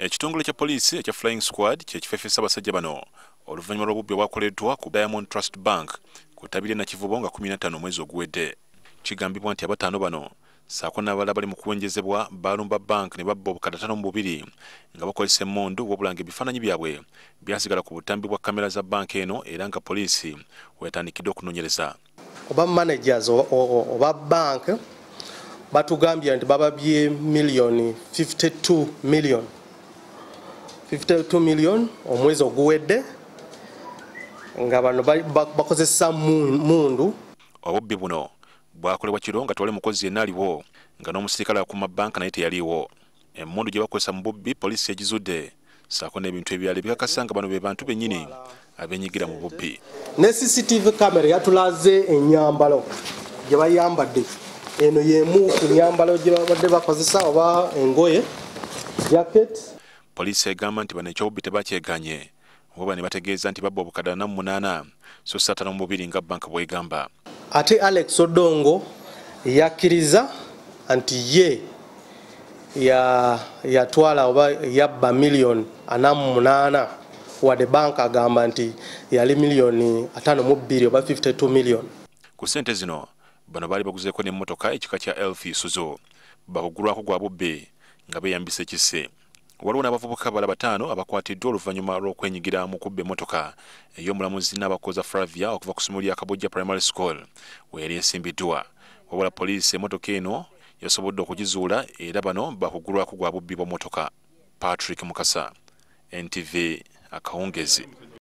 Ekitongole kya poliisi ekya Flying Squad kye kifefesa abasajja bano oluvannyuma lw'obubbi obwakoleddwa ku Diamond Trust Bank ku ttabi ly'e Nakivubo nga 15 omwezi oguwedde. Kigambibwa nti abataano bano ssaako n'abalala bali mu kuwenjezebwa baalumba bank ne babba obukadde 52 nga bakozesa emmundu, wabula ng'ebifaananyi byabwe byasigala ku butambi bwa kamera za banka eno era nga poliisi wetandikidde okunoonyereza. Oba managers oba bank batugambye nti bababye miliyoni 52 million 52 million omwezi oguwedde nga bano bakozesa mundu. Obubbi buno bwakolebwa kiro nga tewali mukozi yenna aliwo, nga n'omusirikale akuuma banka naye teyaliiwo. Emmundu gye bakozesa mu bubbi poliisi egizudde ssaako n'ebintu ebirala ebikakasa nga bano be bantu bennyini abenyigira mu bubbi. Ne CCTV camera yatulaze ennyambalo gye bayambadde, eno y'emu ku myambalo gye babadde bakozesa oba engoye jacket. Poliisi egamba nti bano ekyobubbi tebakyeganye, oba ne bategeeza nti babba obukadde 48 so si 52 nga banka bw'egamba. Ate Alex Odongo yakkiriza nti ye yatwala oba yabba miliyoni 48, wadde banka agamba nti yali miliyoni 52 oba 52 million. Ku ssente zino bano baali baguzeeko n'emmotoka ekika kya Elf Isuzu bakugulwako gwa bubbi nga beeyambisa ekisse. Waliwo n'abavubuka abalala bataano abakwatiddwa oluvannyuma lw'okwenyigira mu kubba emmotoka ey'omulamuzi n'abakoza Flavia okuva ku ssomero lya Kabojja Primary School we yali esimbiddwa. Wabula poliisi emmotoka eno yasobodde okugizuula era bano bakugulwako gwa bubbi bwa mmotoka. Patrick Mukasa, NTV, akawungezi.